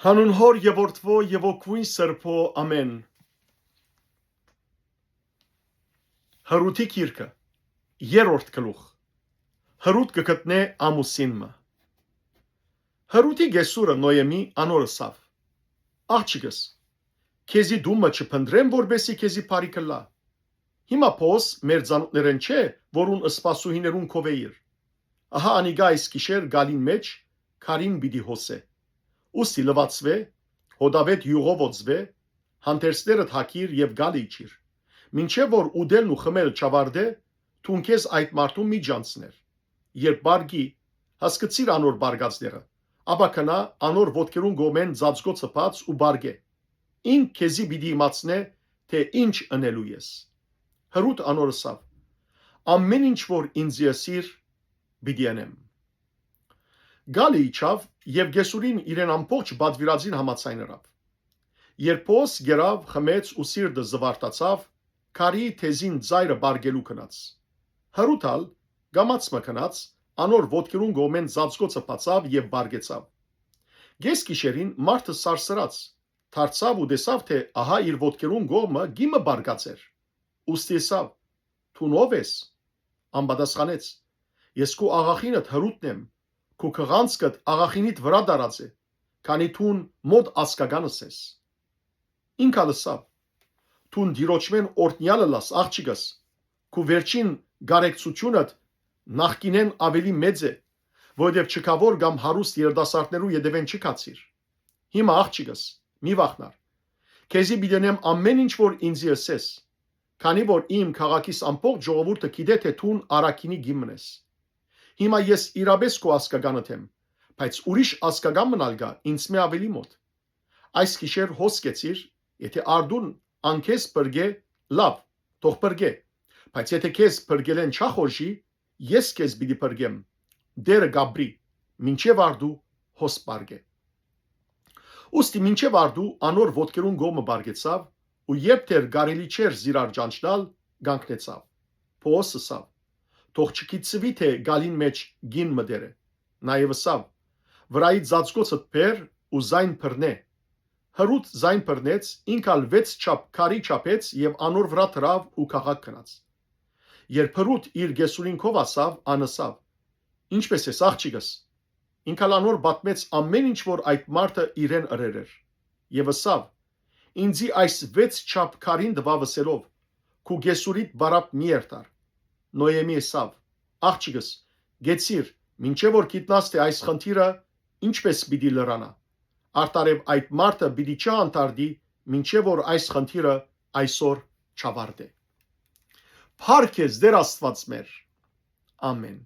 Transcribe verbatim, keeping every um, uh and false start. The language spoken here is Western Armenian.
Անուն Հօր եւ Որդւոյ եւ Ոգւոյն Սրբոյ, ամէն։ Հռութի գիրքը, երրորդ գլուխ։ Հռութ կը գտնէ ամուսին մը։ Հռութի կեսուրը Նոյեմի անոր ըսաւ. «Աղջիկս, քեզի տուն մը չփնտռեմ, որպէսզի քեզի բարի կ'ըլլայ։ Հիմա Պոս մեր ծանօթներէն չէ, որուն սպասուհիներուն քովէիր։ Ահա անիկա այս գիշեր գալին մէջ քարին պիտի հոսէ»։ Ուստի լուացուէ, հօդաւէտ իւղով օծուէ, հանդերձներդ հագիր եւ գալը իջիր։ Մինչեւ որ ուտելն ու խմելը չաւարտէ, դուն քեզ այդ մարդուն մի ճանչցներ։ Երբ պառկի, հասկցիր անոր պառկած տեղը, ապա գնա անոր ոտքերուն կողմէն ծածկոցը բաց ու պառկէ։ Ինք քեզի պիտի իմացնէ, թէ ինչ ընելու ես։ Հռութ անոր ըսաւ. «Ամէն ինչ որ ինծի ըսիր, պիտի ընեմ»։ Գալը իջաւ եւ կեսուրին իրեն ամբողջ պատուիրածին համաձայն ըրաւ։ Երբ Պոս կերաւ, խմեց ու սիրտը զուարթացաւ, քարի թեզին ծայրը պառկելու գնաց։ Հռութ ալ կամաց մը գնաց, անոր ոտքերուն կողմէն ծածկոցը բացաւ եւ պառկեցաւ։ Կէս գիշերին մարդը սարսռաց, դարձաւ ու տեսաւ թէ ահա իր ոտքերուն կողմը կի մը պառկած էր։ Ուստի ըսաւ. «Դուն ո՞վ ես»։ Ան պատասխանեց. «Ես քու աղախինդ Հռութն եմ, քու քղանցքդ աղախինիդ վրայ տարած է, քանի դուն մօտ ազգականս ես»։ Ինք ալ ըսաւ. «Դուն Տիրոջմէն օրհնեալ ըլլաս, աղջիկս, քու վերջին կարեկցութիւնդ նախկինէն աւելի մեծ է, որովհետեւ չքաւոր կամ հարուստ երիտասարդներու ետեւէն չգացիր։ Հիմա, աղջիկս, մի վախնար։ Քեզի պիտի ընեմ ամէն ինչ որ ինծի ըսես, քանի որ իմ քաղաքիս ամբողջ ժողովուրդը գիտէ թէ դուն առաքինի կին մըն ես։ Հիմա ես իրապէս քու ազգականդ եմ, բայց ուրիշ ազգական մըն ալ կայ ինձմէ աւելի մօտ։ Այս գիշեր հոս կեցիր, եթէ արդուն ան քեզ փրկէ, լաւ, թող փրկէ, բայց եթէ քեզ փրկելէն չախորժի, ես քեզ պիտի փրկեմ, Տէրը կապրի, մինչեւ արդու հոս պառկէ»։ Ուստի մինչեւ արդու անոր ոտքերուն կողմը պառկեցաւ ու երբ դեռ կարելի չէր զիրար ճանչնալ, կանգնեցաւ։ Պոս ըսաւ. «Թող չգիտցուի թէ գալին մէջ կին մը Տէր է»։ Նաեւ ըսաւ. «Վրայի ծածկոցդ բեր ու զայն բռնէ»։ Հռութ զայն բռնեց, ինք ալ վեց չափ քարի չափեց եւ անոր վրայ դրաւ ու քաղաք գնաց։ Երբ Հռութ իր կեսուրին քով հասաւ, ան ըսաւ. «Ինչպէ՞ս ես, աղջիկս»։ Ինք ալ անոր պատմեց ամէն ինչ որ այդ մարդը իրեն ըրեր էր։ Եւ ըսաւ. «Ինծի այս վեց չափ քարին տուաւ ըսելով. "Քու կեսուրիդ պարապ մի երթար"»։ Նոյեմի ըսաւ. «Աղջիկս, կեցիր, մինչեւ որ գիտնաս թէ այս խնդիրը ինչպէս պիտի լրանայ։ Արդարեւ այդ մարդը պիտի չհանդարտի, մինչեւ որ այս խնդիրը այսօր չավարտէ»։ Փառք ես, Տէր Աստուած մեր։ Ամէն։